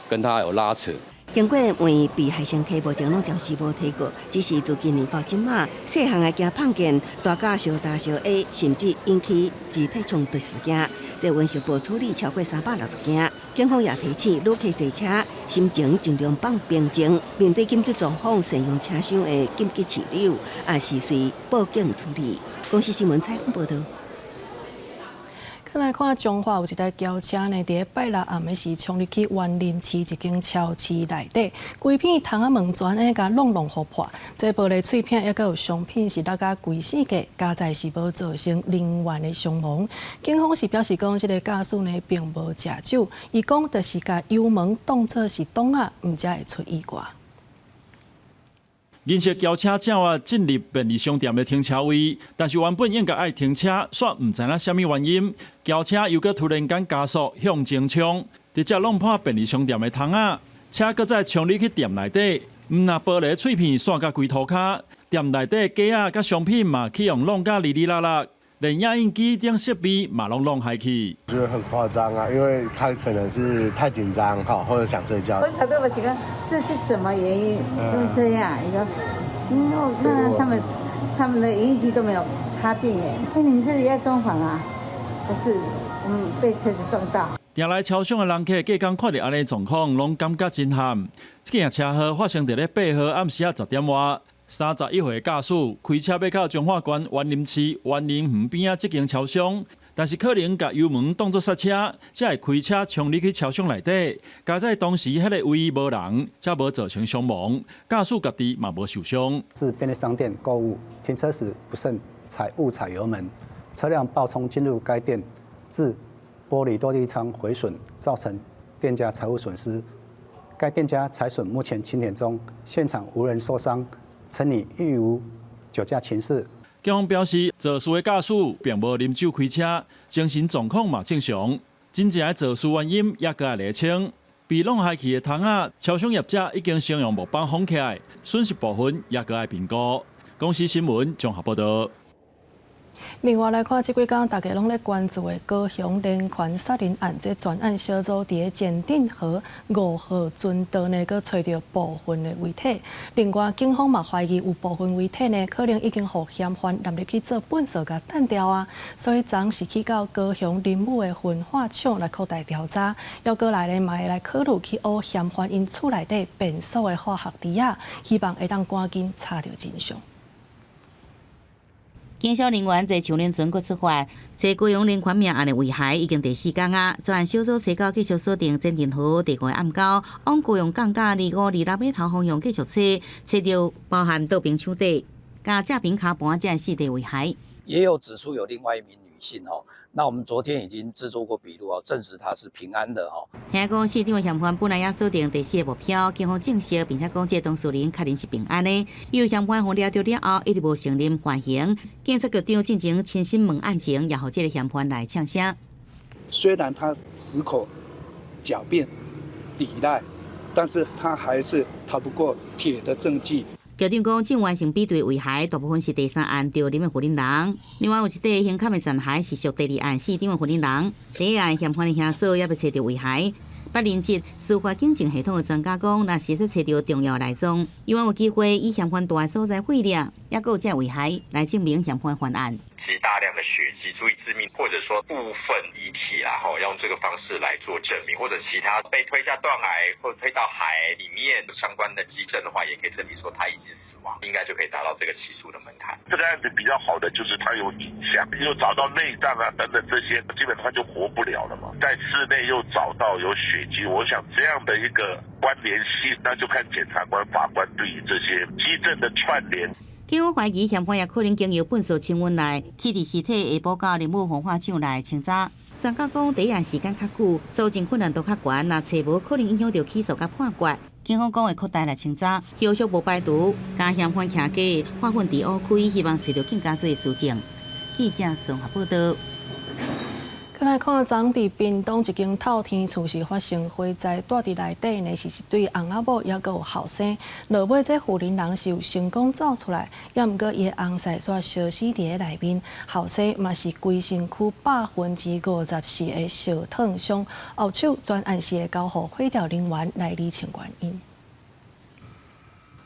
跟他有拉扯。經過問被害乘客目前攏暫時無提告，只是自今年到這馬，細漢的驚碰見大家相打相下，甚至引起肢體衝突事件。捷運協報處理超過360件。警方也提醒旅客坐車，心情盡量放平靜，面對緊急狀況，善用車廂的緊急飼料，也是隨報警處理。公視新聞採訪報導。來看彰化有一台轎車呢，佇拜六暗暝時衝入去員林市一間超市內底，規片窗仔門全呢共挵挵予破，這玻璃碎片猶閣有商品是落甲規世界，佳哉是無造成人員的傷亡。警方是表示講，這个駕駛呢並無食酒，伊講就是共油門當作是擋仔，毋才會出意外。銀色轎車正啊進入便利商店的停車位，但是原本應該愛停車，煞毋知影啥物原因，轎車又閣突然間加速向前衝，直接挵破便利商店的窗仔，車閣再衝入去店內底，毋但玻璃碎片散甲規塗跤，店內底架仔佮商品嘛去予挵甲離離落落，連影印機等設備嘛攏挵害去。覺得很誇張啊，因為他可能是太緊張哈，或者想睡覺。我頭都冇想講，這是什麼原因會這樣？你說，我看他們的影印機都沒有插電耶。哎，你們這裡要裝潢啊？不是，我們被車子撞到。定來超商的人客，隔工看著按呢狀況，攏感覺真慘。這件車禍發生佇咧8號暗時仔10點外，31歲駕駛開車欲到彰化縣員林市員林園邊仔這間超商，但是可能共油門當作剎車，才會開車衝入去超商內底。佳哉當時彼个位無人，才無造成傷亡，駕駛家己嘛無受傷。至便利商店購物，停車時不慎踩誤踩油門，車輛暴衝進入該店，致玻璃落地窗毀損，造成店家財物損失。該店家財損目前清點中，現場無人受傷，陳女亦無酒駕情事。警方表示，肇事的駕駛並無啉酒開車，精神狀況嘛正常。真正的肇事原因猶閣愛釐清。被挵害去的窗仔，超商業者已經先用木板封起來，損失部分猶閣愛評估。公視新聞綜合報道。另外來看，這幾工大家攏咧關注的高雄連環殺人案，這專案小組佇咧前鎮河5號船道呢，閣揣著部分的遺體。另外，警方嘛懷疑有部分遺體呢，可能已經予嫌犯納入去做糞掃共擲掉啊。所以，昨是去到高雄林武的焚化廠來擴大調查，猶閣來呢嘛會來考慮去挖嫌犯𪜶厝內底便所的化學滴仔，希望會當趕緊查著真相。警消人員坐長輪船閣出發，揣高雄連環命案的遺骸已經第四工啊。專案小組揣到繼續鎖定前鎮河第五個暗溝，往高雄港佮25、26碼頭方向繼續揣，揣著包含倒冰手袋、佮正平跤盤這四塊遺骸。也有指出有另外一名女性哦，那我們昨天已經製作過筆錄哦，證實她是平安的哦。聽講四場的嫌犯本來也鎖定第四個目標，警方證實並且講這個當事人確認是平安的。有嫌犯予掠著了後，一直無承認犯行。警察局長進前親身問案情，也予這个嫌犯來嗆聲。雖然他矢口狡辯抵賴，但是他還是逃不過鐵的證據。局長講，正完成比對遺骸，大部分是第三案著林的婦人。另外有一塊胸坎的殘骸是屬第二案死長的婦人。第一案嫌犯的兄嫂也欲揣著遺骸。捌任職司法警政系統的專家講，若實際揣著重要內裝，希望有機會以嫌犯蹛的所在廢料，抑閣有這遺骸來證明嫌犯犯案。極大量的血跡足以致命，或者說部分遺體啦，吼，用這個方式來做證明，或者其他被推下斷崖或推到海裡面相關的跡證的話，也可以證明說他已經死亡，應該就可以達到這個起訴的門檻。這個案子比較好的就是他有影像，又找到內臟啊等等這些，基本上就活不了了嘛。在室內又找到有血跡，我想這樣的一個關聯性，那就看檢察官、法官對於這些跡證的串聯。警方懷疑嫌犯也可能經由糞掃清運來，棄置屍體下晡到林武焚化廠來清查。專家講，第一案時間較久，搜證困難度較懸，若揣無可能影響著起訴佮判決。警方講會擴大來清查，後續無排除將嫌犯徛家化糞池挖開，希望揣著更加濟書證。記者綜合報道。來看，昨佇屏東一間透天厝是發生火災，蹛佇內底呢是一對翁仔某，猶閣有後生。落尾這婦人人是有成功走出來，猶毋過伊的翁婿煞燒死佇咧內面，後生嘛是規身軀54% 的燒燙傷。後手專案是會交予火調人員來釐清原因。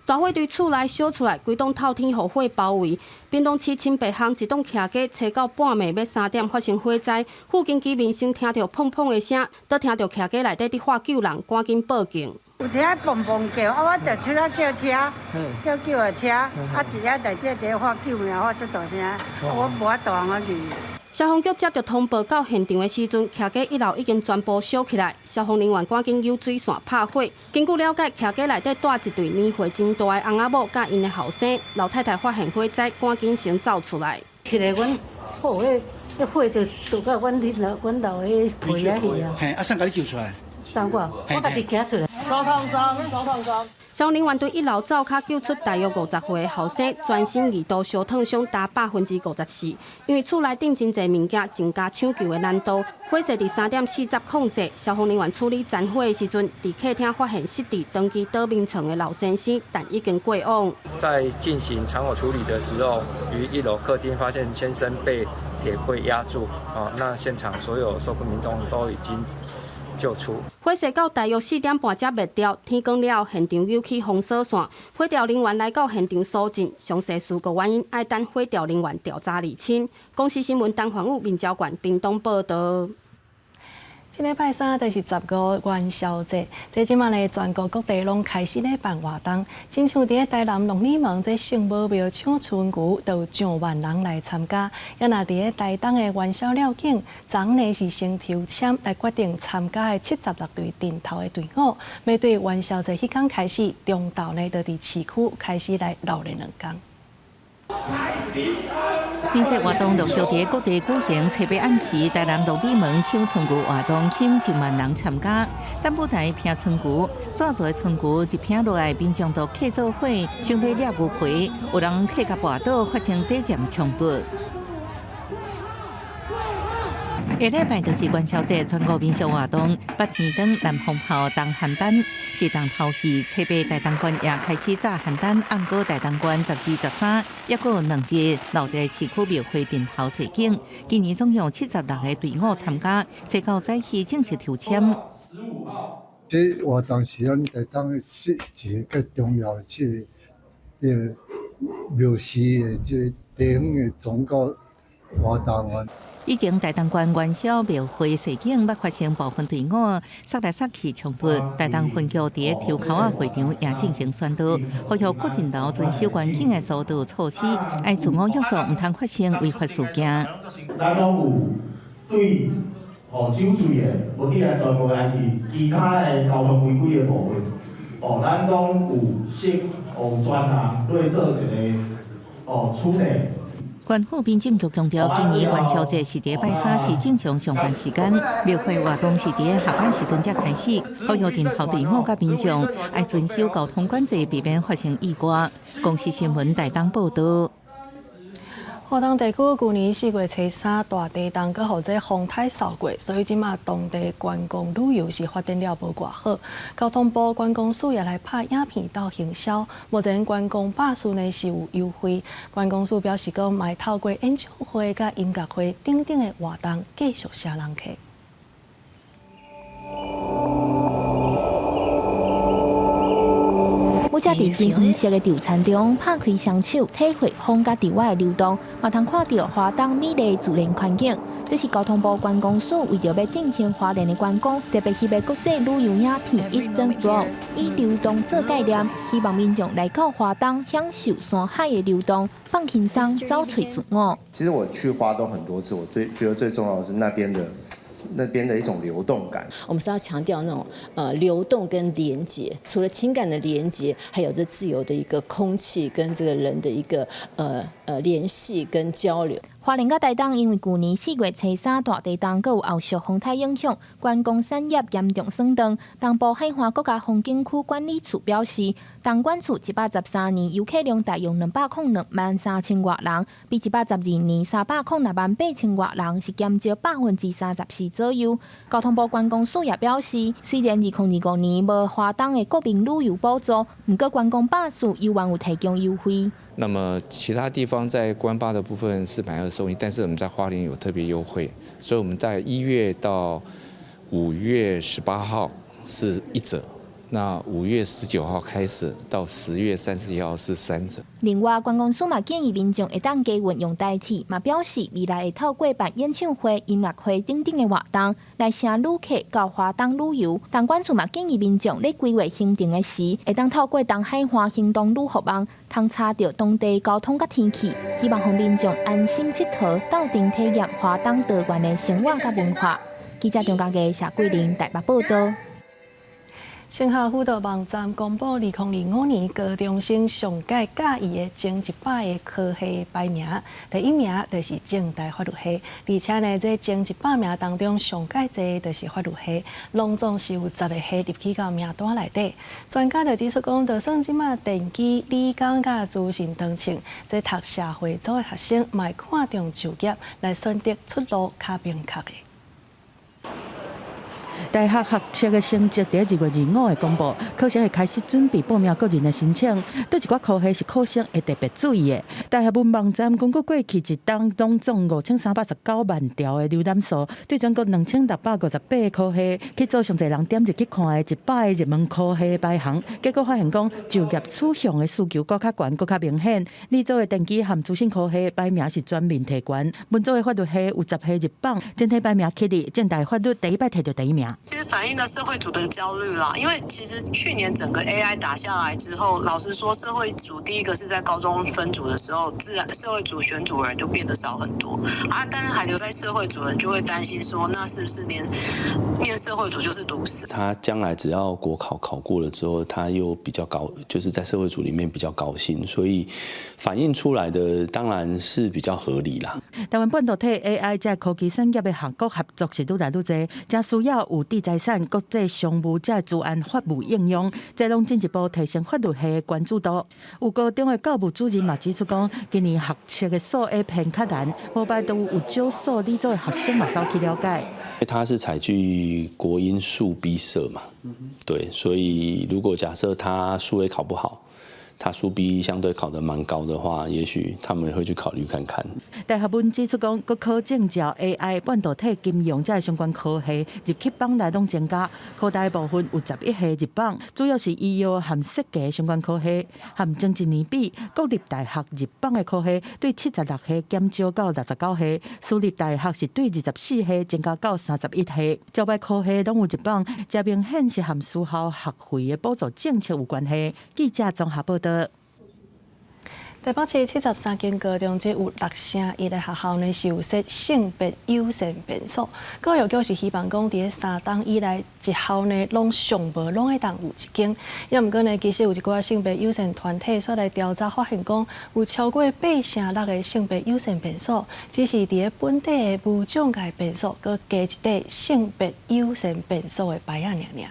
大火對厝內燒出來，規棟透天予火包圍。屏東市新北鄉一棟徛家，揣到半暝欲3點發生火災，附近居民先聽著砰砰的聲，閣聽著徛家內底佇喊救人，趕緊報警。有聽砰砰叫，啊，我就出來叫車，叫救護車，啊，一下內底佇喊救命，喊足大聲，我無法度通去。消防局接著通報到現場的時陣，徛家一樓已經全部燒起來，消防人員趕緊用水線拍火。根據了解，徛家內底蹛一對年歲真大的翁仔某佮𪜶的後生，老太太發現火災，趕緊先走出來。起來，阮好，彼彼火就著到阮恁老阮老的皮仔去啊。嘿，啊，誰共你救出來？誰我，我家己行出來。燒燙傷，燒燙傷。消防人員對一樓灶跤救出大約50歲的後生，全身二度燒燙傷達54%，因為厝內頂真濟物件，增加搶救的難度。火勢佇3點40控制，消防人員處理殘火的時陣，佇客廳發現失佇長期倒眠床的老先生，但已經過往。在進行殘火處理的時候，於一樓客廳發現先生被鐵櫃壓住，啊，那現場所有受困民眾都已經救出。火勢到大約4點半才滅掉，天光了後，現場扭起封鎖線，火調人員來到現場搜證，詳細事故原因愛等火調人員調查釐清。公視新聞陳環宇、民交縣屏東報導。這禮拜三就是15元宵節，這這馬呢全國各地攏開始咧辦活動，親像佇咧台南龍里門這聖母廟搶春牛，就有上萬人來參加。也若佇咧台東的元宵了境，昨呢是先抽籤來決定參加的76隊陣頭的隊伍，欲對元宵節彼工開始，中晝呢就佇市區開始來鬧熱兩工。年節活動陸續佇各地舉行，初八暗時，台南鹿耳門搶春牛活動吸引上萬人參加。單舞台拼春牛，紙做的春牛一拼落來，民眾都客做伙，想欲掠牛皮，有人客共跋倒，發生短暫衝突。下禮拜就是元宵節，全國民俗活動，八天燈、南風炮、東漢燈，是重頭戲。初八台東縣也開始炸蜆蛋，毋過台東縣12、13，抑閣有2日留佇市區廟會陣頭踅景。今年總共76個隊伍參加，這到早起正式抽籤。這活動是咱台東是一個重要的這個廟祀的這個地方的宗教活動啊。以前台東縣元宵廟會踅景，捌發生部分隊伍殺來殺去衝突。台東分局佇抽鬮仔會場也進行宣導，呼籲各陣頭遵守環境的疏導措施，愛自我約束，毋通發生違法事件。咱攏有對酒醉的、無佇安全無安全，其他的交通違規的部分，咱攏有設專人來做一個處理。縣府民政局強調，今年元宵節是佇拜三，是正常上班時間。廟會活動是佇下班時陣才開始，呼籲陣頭隊伍佮民眾愛遵守交通管制，避免發生意外。公視新聞台東報導。花東地區舊年4月初三大地動，閣予這風颱掃過，所以這馬當地觀光旅遊是發展了無偌好。交通部觀光署也來拍影片鬥行銷，目前觀光巴士呢是有優惠。觀光署表示講，嘛會透過演唱會佮音樂會等等的活動，繼續吸人客。舞者佇金黃色的稻田中拍開雙手，體會風佮稻仔的流動，嘛通看著花東美麗自然環境。這是交通部觀光署為著欲振興花蓮的觀光，特別翕的國際旅遊影片《Eastern Flow》，以流動做概念，希望民眾來到花東享受山海的流動，放輕鬆，走揣自我。其實我去花東很多次，我最覺得最重要的是那邊的一種流動感。我們是要強調那種流動跟連結，除了情感的連結，還有這自由的一個空氣跟這個人的一個聯繫跟交流。花蓮佮台東因為舊年4月初三大地動，閣有後續風颱影響，觀光產業嚴重損斷。東部海岸國家風景區管理處表示，東管處113年遊客量大約202萬3千外人，比112年306萬8千外人是減少34%左右。交通部觀光署也表示，雖然2025年無花東的國民旅遊補助，毋過觀光巴士猶原有提供優惠。那麼其他地方在觀巴的部分是買二送一，但是我們在花蓮有特別優惠，所以我們在1月到5月18號是1折，那5月19號開始到10月31號是3折。另外，觀光署嘛建議民眾會當加運用台鐵，嘛表示未來會透過辦演唱會、音樂會等等的活動，來吸旅客到花東旅遊。東管處嘛建議民眾咧規劃行程的時，會當透過東海岸行動旅服網，通查著當地交通佮天氣，希望予民眾安心𨑨迌，鬥陣體驗花東多元的生活佮文化。記者張家傑、謝桂玲台北報導。成校輔導網站公布，2025年高中生上蓋佮意的前100個科系排名，第一名就是政大法律系，而且呢，這前100名當中上蓋濟就是法律系，攏總是有10個系入去到名單內底。專家就指出講，就算這馬電機、理工佮資訊當前，這讀社會組的學生嘛會看重就業來選擇出路較明確的。大學學測的成績佇2月25會公布，考生會開始準備報名個人的申請。佗一寡科系是考生會特別注意的。大學文網站根據過去一冬攏總5319萬條的瀏覽數，對全國2658個科系去做上濟人點入去看的100個熱門科系排行，結果發現講就業取向的需求閣較懸、閣較明顯。理組的電機和資訊科系排名是全面提懸，文組的法律系有10系入榜，整體排名起佇政大法律第一擺提著第一名。其實反映了社會組的焦慮啦，因為其實去年整個 AI 打下來之後，老實說，社會組第一個是在高中分組的時候，自然社會組選組人就變得少很多啊，但是還留在社會組人就會擔心說，那是不是連念社會組就是毒死？他將來只要國考考過了之後，他又比較高，就是在社會組裡面比較高薪，所以反映出來的當然是比較合理啦。台灣半導體 AI 這科技產業的跨國合作是愈來愈濟，誠需要有智財產、國際商務這資安法務應用，這攏進一步提升法律系的關注度。有高中的教務主任嘛指出講，今年學測的數 A 偏較難，無排除有少數理組的學生嘛走去了解。他是採取國英數 B 社嘛，對，所以如果假設他數 A 考不好，他數 B 相對考得蠻高的話，也許他們會去考慮看看。大學文指出講，國考證照 AI、半導體、金融這相關科系入去榜內攏增加，科大部分有11系入榜，主要是醫藥和設計相關科系。和前一年比，國立大學入榜的科系對76系減少到69系，私立大學是對24系增加到31系。招牌科系攏有入榜，這明顯是和私校學費的補助政策有關係。記者綜合報導。台北市73間高中，這有6成1的學校呢是有設性別友善便所。教育局是希望講，佇咧3冬以來，一校呢攏上無攏會當有一間。也毋過呢，其實有一寡性別友善團體煞來調查發現，講有超過8成6的性別友善便所，只是佇咧本地的無障礙便所，閣加一塊性別友善便所的牌仔爾爾。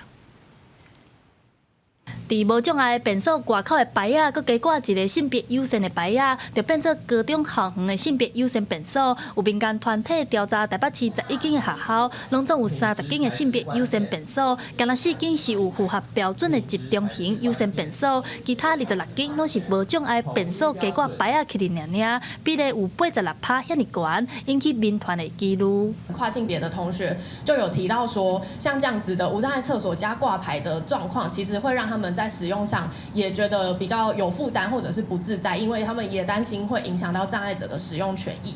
佇無障礙便所外口的牌仔，閣加掛一个性別友善的牌仔，就變做高中校園的性別友善便所。有民間團體調查台北市11間的學校，攏總有30間的性別友善便所，干焦4間是有符合標準的集中型友善便所，其他26間攏是無障礙便所加掛牌仔起佇爾爾，比例有86%遐爾懸，引起民團的疑慮。跨性別的同學就有提到說，像這樣子的無障礙廁所加掛牌的狀況，其實會讓他們在使用上也覺得比較有負擔，或者是不自在，因為他們也擔心會影響到障礙者的使用權益。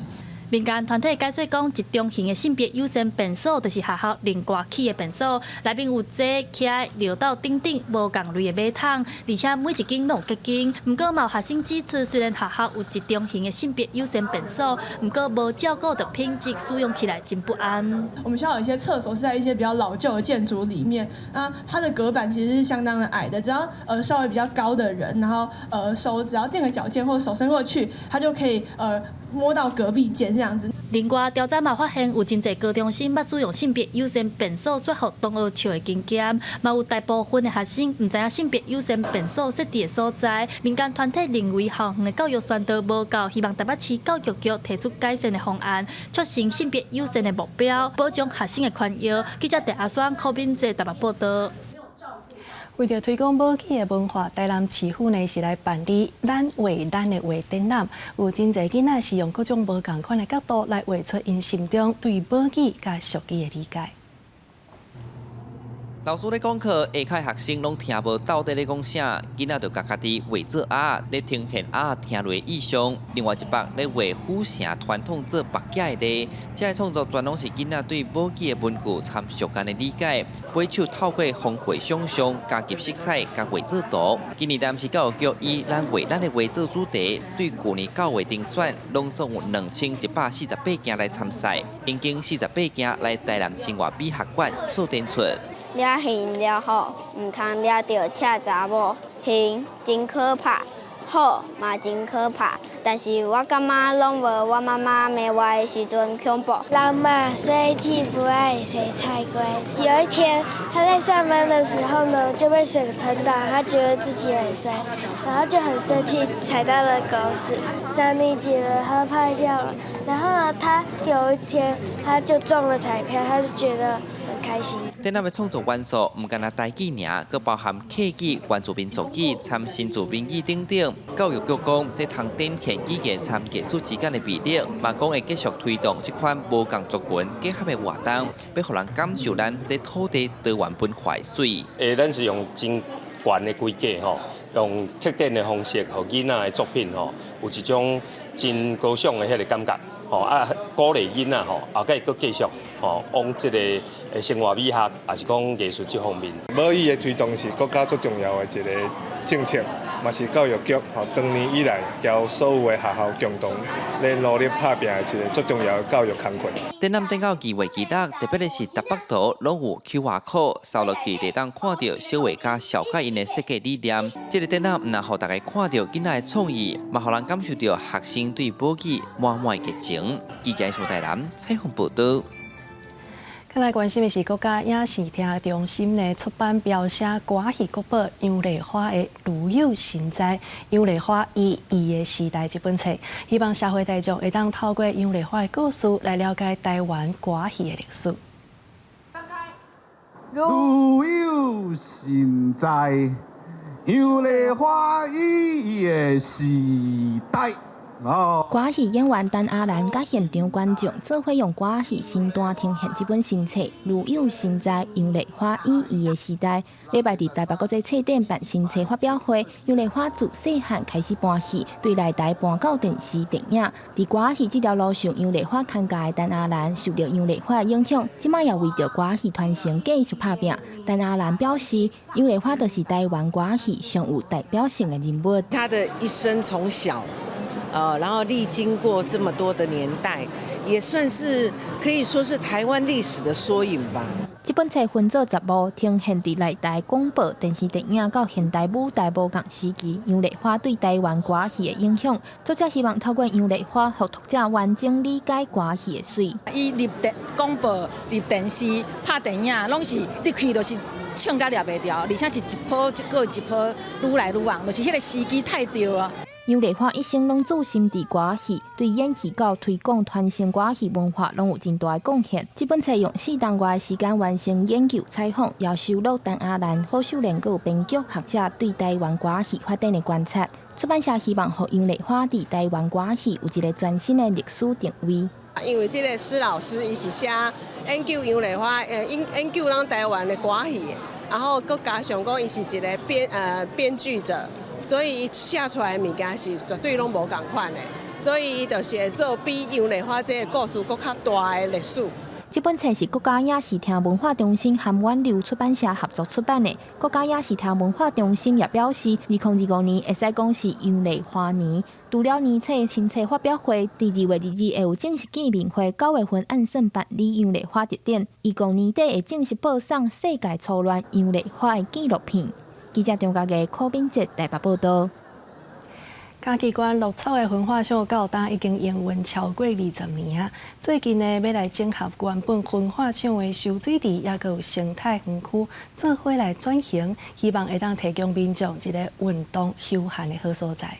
民間團體解說講，集中型的性別友善便所，就是學校另外起的便所，內面有坐、徛、尿斗等等無仝類的馬桶，而且每一間攏有隔間。毋過嘛有學生指出，雖然學校有集中型的性別友善便所，毋過無照顧著品質，使用起來真不安。我們學校有一些廁所是在一些比較老舊的建築裡面，那它的隔板其實是相當的矮的，只要稍微比較高的人，然後手只要墊個腳尖或者手伸過去，它就可以摸到隔壁間這樣子。另外調查嘛發現，有真濟高中生捌使用性別友善便所說予同學笑的經驗，嘛有大部分的學生毋知影性別友善便所設置的所在。民間團體認為校園的教育宣導無夠，希望台北市教育局提出改善的方案，促成性別友善的目標，保障學生的權益。記者鄭阿雙、柯敏哲台北報導。為著推廣寶器的文化，台南市府呢是來辦理咱畫咱的畫展覽，有真濟囡仔是用各種無仝款的角度來畫出𪜶心中對寶器佮俗語的理解。老師咧講課，下跤學生攏聽無到底咧講啥，囡仔就共家己畫做鴨，咧呈現鴨聽落意象。另外一幅咧畫府城傳統做縛寄的例，這个創作全攏是囡仔對武器的文具參俗間的理解，背手透過豐富想像，加入色彩，共畫做圖。今年台南市教育局以咱畫咱的畫做主題，對舊年9月甄選，攏總有2148件來參賽，已經48件來台南生活美學館做展出。掠熊掠虎，毋通掠著赤查某。熊真可怕，虎嘛真可怕，但是我感覺攏無我媽媽罵我的時陣恐怖。老馬衰氣不愛誰菜龜。有一天他在上班的時候呢，就被水噴到，他覺得自己很衰，然後就很生氣，踩到了狗屎。三年級了，他派掉了。然後呢，他有一天他就中了彩票，他就覺得很開心。展覽的創作元素毋干焦台語爾，閣包含客語、原住民族語、摻新住民語等等。教育局講，這通展現語言摻藝術之間的魅力，嘛講會繼續推動這款無仝族群結合的活動，欲予人感受咱這土地多元文化的媠。咱是用真懸的規格吼，用特典的方式，予囡仔的作品吼，有一種真高尚的彼個感覺，吼啊，鼓勵囡仔吼，後蓋閣繼續吼往這個生活美學，抑是講藝術這方面。母語的推動是國家最重要的一個政策，嘛是教育局吼長年以來交所有的學校共同咧努力拍拚的一個最重要的教育工課。展覽展到2月26，特別的是台北圖攏有 QR code，掃落去就當看著小畫家紹介𪜶的設計理念。這個展覽毋但予大家看著囡仔的創意，嘛予人感受著學生對母語滿滿的熱情。記者蘇台南採訪報導。再來關心的是國家影視聽中心的出版標寫歌仔戲國寶楊麗花的《女友神在》，楊麗花與伊的時代這本冊，希望社會大眾會當透過楊麗花的故事來了解台灣歌仔戲的歷史。女友神在，楊麗花與伊的時代。歌仔戲演員陳阿蘭佮現場觀眾做伙用歌仔戲身段呈現這本新冊《女友神在楊麗花與伊的時代》。禮拜佇台北國際冊展辦新冊發表會，楊麗花自細漢開始搬戲，對來台搬到電視電影。佇歌仔戲這條路上，楊麗花牽教的陳阿蘭受著楊麗花的影響，這擺也為著歌仔戲傳承繼續拍拚。陳阿蘭表示，楊麗花就是台灣歌仔戲上有代表性的人物。她的一生從小。然後歷經過這麼多的年代，也算是可以說是台灣歷史的縮影吧。這本冊分做10幕，呈現佇內台廣播、電視、電影到現代舞台無仝時期，楊麗花對台灣歌仔戲的影響。作者希望透過楊麗花，予讀者完整理解歌仔戲的媠。伊入電廣播、入電視、拍電影，攏是入去就是唱甲掠袂牢，而且是一波一個一波愈來愈紅，就是彼個時機太對啊。楊麗花一生攏醉心佇歌仔戲，對演戲到推廣傳承歌仔戲文化，攏有真大的貢獻。這本冊用4冬外的時間完成研究採訪，也收錄陳阿蘭、郝秀蓮閣有編劇學者對台灣歌仔戲發展的觀察。出版社希望予楊麗花佇台灣歌仔戲有一個全新的歷史定位。因為這個施老師伊是寫研究楊麗花，研究咱台灣的歌戲，然後閣加上講伊是一個編劇者。所以伊寫出來的物件是絕對攏無仝款的，所以伊就是會做比楊麗花這個故事閣較大的歷史。這本冊是國家影視聽文化中心和遠流出版社合作出版的。國家影視聽文化中心也表示，2025年會使講是楊麗花年。除了年冊新冊發表會，佇2月22日會有正式見面會，9月份按算辦理楊麗花特展，預計年底會正式播送世界初戀楊麗花的紀錄片。記者張家傑、柯炳哲台北報導。嘉義縣鹿草的焚化廠到今已經營運超過20年啊！最近呢，欲來整合原本焚化廠的收水池，抑閣有生態園區，做伙來轉型，希望會當提供民眾一個運動休閒的好所在。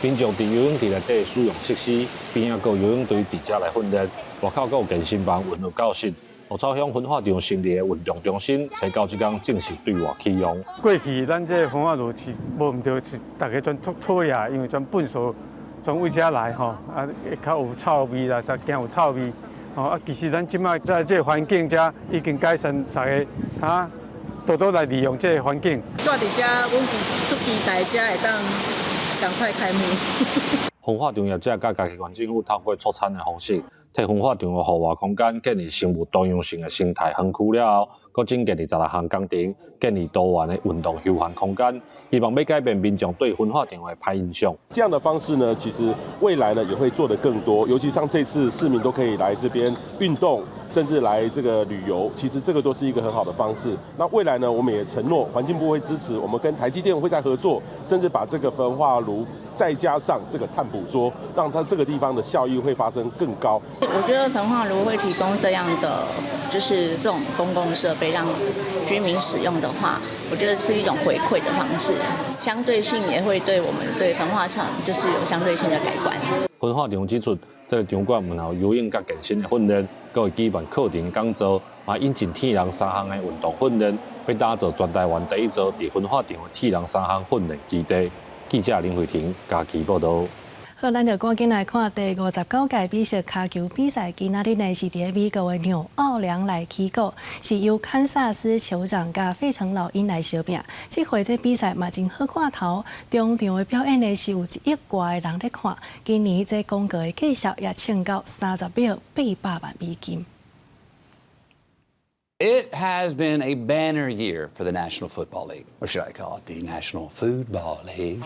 民眾佇游泳池內底使用設施，邊仔閣有游泳隊佇遮來訓練，外口閣有健身房、運動教室。鹿草鄉焚化廠成立的運動中心，才到這工正式對外啟用。過去咱這個焚化爐是無毋對，是大家全足討厭，因為全糞埽從位遮來吼，啊，會較有臭味啦，啥驚有臭味，吼啊，其實咱這擺在這個環境遮已經改善，大家啊多多來利用這個環境。住佇遮，阮足期待遮會當趕快開幕。焚化廠業者佮嘉義縣政府透過促產的方式，替焚化廠的戶外空間建立生物多樣性的生態園區了後，閣增建26項工程，建立多元的運動休閒空間，希望欲改變民眾對焚化場的歹印象。這樣的方式呢，其實未來呢也會做得更多，尤其像這次市民都可以來這邊運動，甚至來這個旅遊，其實這個都是一個很好的方式。那未來呢，我們也承諾環境部會支持，我們跟台積電會再合作，甚至把這個焚化爐再加上這個碳捕捉，讓它這個地方的效益會發生更高。我覺得焚化爐會提供這樣的，就是這種公共設備讓居民使用的話，我覺得是一種回饋的方式，相對性也會對我們對焚化廠就是有相對性的改觀。焚化廠指出，這個場館毋有游泳佮健身的訓練，閣會舉辦課程講座，嘛引進鐵人三項的運動訓練，欲打造全台灣第一座佇焚化場的鐵人三項訓練基地。記者林慧婷嘉義報導。好，咱就趕緊來看第59屆美式跤球比賽。今仔日呢是佇美國的紐奧良來起鼓，是由堪薩斯酋長佮費城老鷹來相拚。這回這比賽嘛真好看頭，終場的表演呢是有1億外的人咧看。今年這廣告的價值也衝到30秒800萬美金。 It has been a banner year for the National Football League, or should I call it the National Foodball League?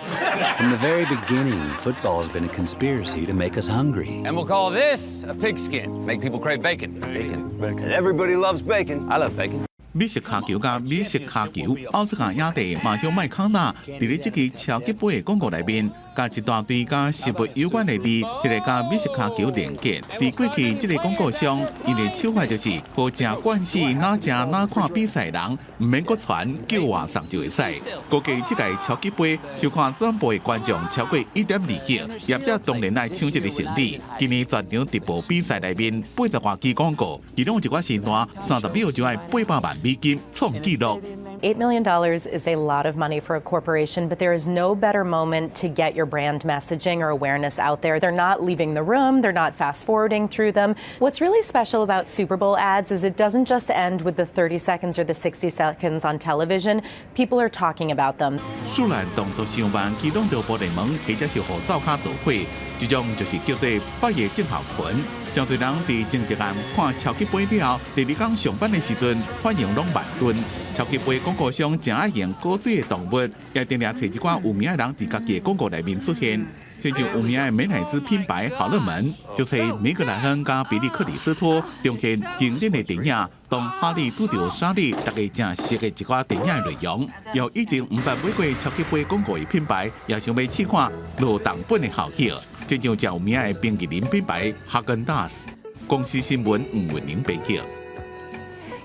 From the very beginning, football has been a conspiracy to make us hungry. And we'll call this a pigskin. Make people crave bacon. Bacon. Bacon. And everybody loves bacon. I love bacon. 美式跤球佮美式跤球，奧斯卡影帝馬修麥康納佇咧這支超級盃的廣告內面，共一大堆佮食物有關的字，提來佮美式跤球連結。佇過去這個廣告商，𪜶的手法就是予食慣勢哪食哪看比賽人，毋免閣傳叫外送就會使。估計這屆超級盃收看轉播的觀眾超過1.2億，業者當然愛搶這个生意。今年全場直播比賽內面80外支廣告，其中一寡時段30秒就愛800萬美金創紀錄。 $8 million is a lot of money for a corporation, but there is no better moment to get your brand messaging or awareness out there. They're not leaving the room, they're not fast forwarding through them. What's really special about Super Bowl ads is it doesn't just end with the 30 seconds or the 60 seconds on television. People are talking about them. 雖然動作傷慢，去攏著玻璃門，或者是予灶跤著火，這種就是叫做百業症候群。真濟人佇前一暗看超級盃了後，第二工上班的時陣反應攏慢鈍。超級盃廣告商誠愛用古錐的動物，也定定揣一寡有名的人佇家己的廣告內面出現。親像有名的美乃滋品牌好樂門，就揣梅格萊恩佮比利克里斯托重現經典的電影《當哈利拄著莎莉》，大家誠熟的一寡電影的內容。由以前毋捌買過超級盃廣告的品牌，也想欲試看落重本的效益。親像誠有名的冰淇淋品牌哈根達斯。公視新聞吳文玲編輯。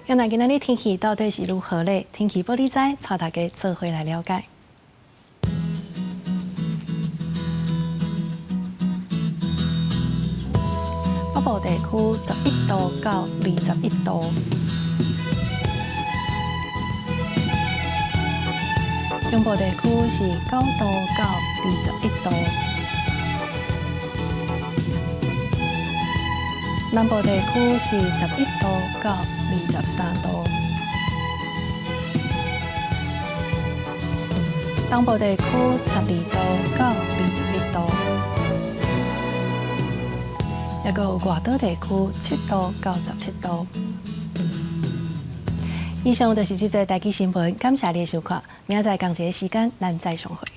那今仔日天氣到底是如何咧？天氣報你知，帶大家做伙來了解。北部地區11度到21度，中部地區是9度到21度，南部地區是11度到23度，東部地區12度到21度。抑閣有外島地區7度到17度。以上就是這節台語新聞，感謝你的收看，明仔載仝一个時間，咱再相會。